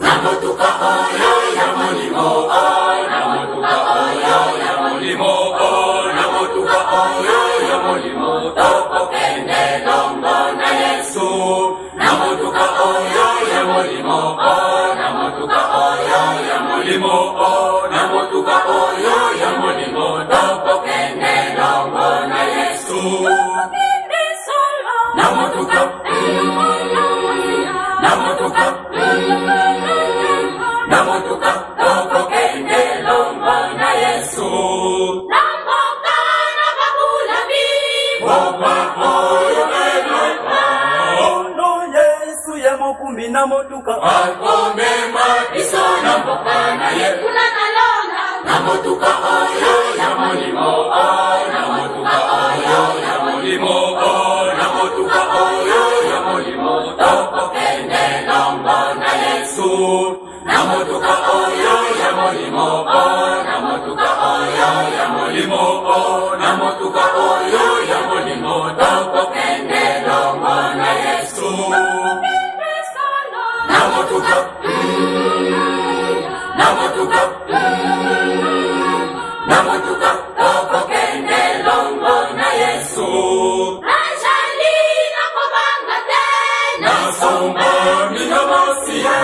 Na motuka oyo ya molimo, oh, na motuka oyo ya molimo, oh, na motuka oyo ya molimo, tokokende longo na Yesu. Na motuka oyo ya molimo, oh, na motuka oyo ya molimo, oh, na motuka oyo ya molimo, tokokende longo na Yesu. Na motuka, na motuka, na motuka, tokokende longo na Yesu. Na mboka na babulami, Mboka oyo elonga, Ono Yesu ye mokumbi na motuka akomema biso na mboka na ye. Kuna na lola, Na motuka oyo ya molimo, oh, na motuka oyo ya molimo, oh, na motuka oyo ya molimo, tokokende longo na Yesu. Na motuka oyo ya molimo, oh, na motuka oyo ya molimo, oh, na motuka oyo ya molimo, tokokende longo na Yesu. Na motuka, na motuka, na motuka, tokokende longo na Yesu. Najali nakobanga te, Nasombami na Masiya,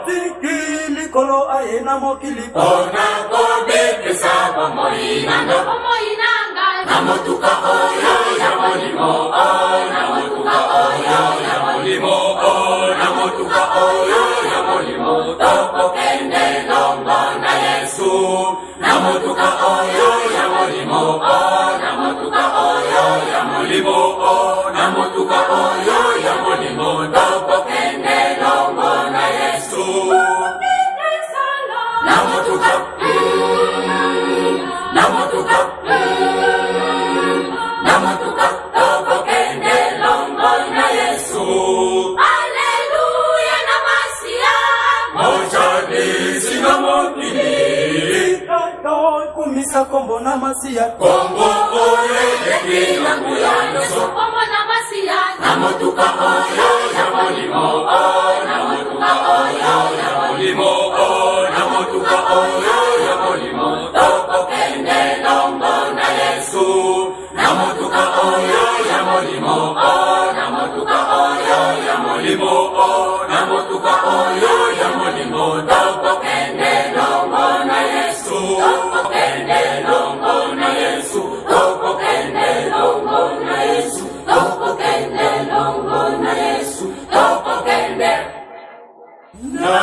Tiki likolo aye na mokili mpona kobikisa bomoi na nga. Bomoi na ngai, Na motuka oyo ya molimo, oh, na motuka oyo ya molimo, oh, na motuka oyo ya molimo, tokokende longo na Yesu. Na motuka oyo ya molimo, oh, na motuka oyo ya molimo, oh, na motuka oyo ya molimo, tokokende longo na Yesu. Na motuka, na motuka, na motuka, tokokende longo na Yesu. Aleluya na Masia, Mojadisi na mokili, Tata kumisa kombo na Masiya Kombo oyo eleki na nguya nyonso. Kombo na Masia, Na motuka oyo ya molimo, oh, na motuka oyo ya molimo, oh, na motuka oyo ya molimo, tokokende longo na Yesu. Na motuka oyo ya molimo, oh, na motuka oyo ya molimo, oh, na motuka oyo ya molimo, tokokende longo na Yesu. Tokokende longo na Yesu, tokokende longo na Yesu, tokokende longo na Yesu, tokokende. Na